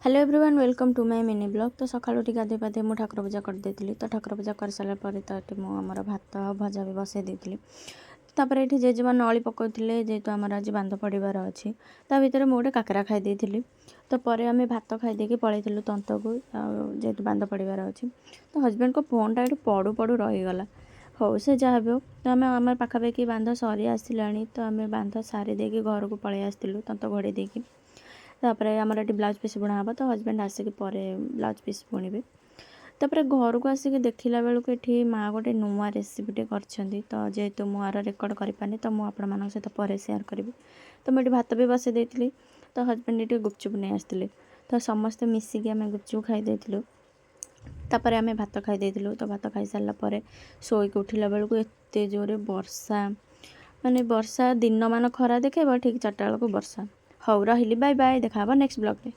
Hello everyone, welcome to my mini vlog। ତ ସକାଳୁ ଉଠି ଗାଧୋଇ ପାଧୋଇ ମୁଁ ଠାକୁର ପୂଜା କରିଦେଇଥିଲି। ତ ଠାକୁର ପୂଜା କରିସାରିଲା ପରେ ତ ଏଠି ମୁଁ ଆମର ଭାତ ଭଜା ବି ବସେଇ ଦେଇଥିଲି। ତାପରେ ଏଠି ଜେଜେମା ନଳି ପକାଉଥିଲେ, ଯେହେତୁ ଆମର ଆଜି ବାନ୍ଧ ପଡ଼ିବାର ଅଛି। ତା ଭିତରେ ମୁଁ ଗୋଟେ କାକରା ଖାଇ ଦେଇଥିଲି। ତ ପରେ ଆମେ ଭାତ ଖାଇ ଦେଇକି ପଳେଇଥିଲୁ ତନ୍ତକୁ, ଆଉ ଯେହେତୁ ବାନ୍ଧ ପଡ଼ିବାର ଅଛି। ତ ହଜବେଣ୍ଡଙ୍କ ଫୋନ୍ଟା ଏଠି ପଡ଼ୁ ପଡ଼ୁ ରହିଗଲା। ହଉ, ସେ ଯାହା ବି ହଉ, ତ ଆମେ ଆମର ପାଖାପାଖି ବାନ୍ଧ ସରି ଆସିଲାଣି। ତ ଆମେ ବାନ୍ଧ ସାରି ଦେଇକି ଘରକୁ ପଳେଇ ଆସିଥିଲୁ ତନ୍ତ ଘୋଡ଼େଇ ଦେଇକି। ତାପରେ ଆମର ଏଠି ବ୍ଲାଉଜ୍ ପିସ୍ ବୁଣା ହେବ, ତ ହଜବେଣ୍ଡ ଆସିକି ପରେ ବ୍ଲାଉଜ୍ ପିସ୍ ବୁଣିବେ। ତାପରେ ଘରକୁ ଆସିକି ଦେଖିଲା ବେଳକୁ ଏଠି ମା' ଗୋଟେ ନୂଆ ରେସିପିଟେ କରିଛନ୍ତି। ତ ଯେହେତୁ ମୁଁ ଆର ରେକର୍ଡ଼ କରିପାରିନି, ତ ମୁଁ ଆପଣମାନଙ୍କ ସହିତ ପରେ ସେୟାର କରିବି। ତ ମୁଁ ଏଠି ଭାତ ବି ବସେଇ ଦେଇଥିଲି। ତ ହଜବେଣ୍ଡ ଏଠି ଗୁପଚୁପ୍ ନେଇ ଆସିଥିଲେ, ତ ସମସ୍ତେ ମିଶିକି ଆମେ ଗୁପଚୁପ୍ ଖାଇ ଦେଇଥିଲୁ। ତାପରେ ଆମେ ଭାତ ଖାଇ ଦେଇଥିଲୁ। ତ ଭାତ ଖାଇସାରିଲା ପରେ ଶୋଇକି ଉଠିଲା ବେଳକୁ ଏତେ ଜୋରେ ବର୍ଷା, ମାନେ ବର୍ଷା ଦିନମାନ ଖରା ଦେଖେଇବ, ଠିକ୍ 4ଟା ବେଳକୁ ବର୍ଷା। ହଉ, ରହିଲି, ବାଏ ବାଏ, ଦେଖା ହେବ ନେକ୍ସଟ ବ୍ଲଗ୍ରେ।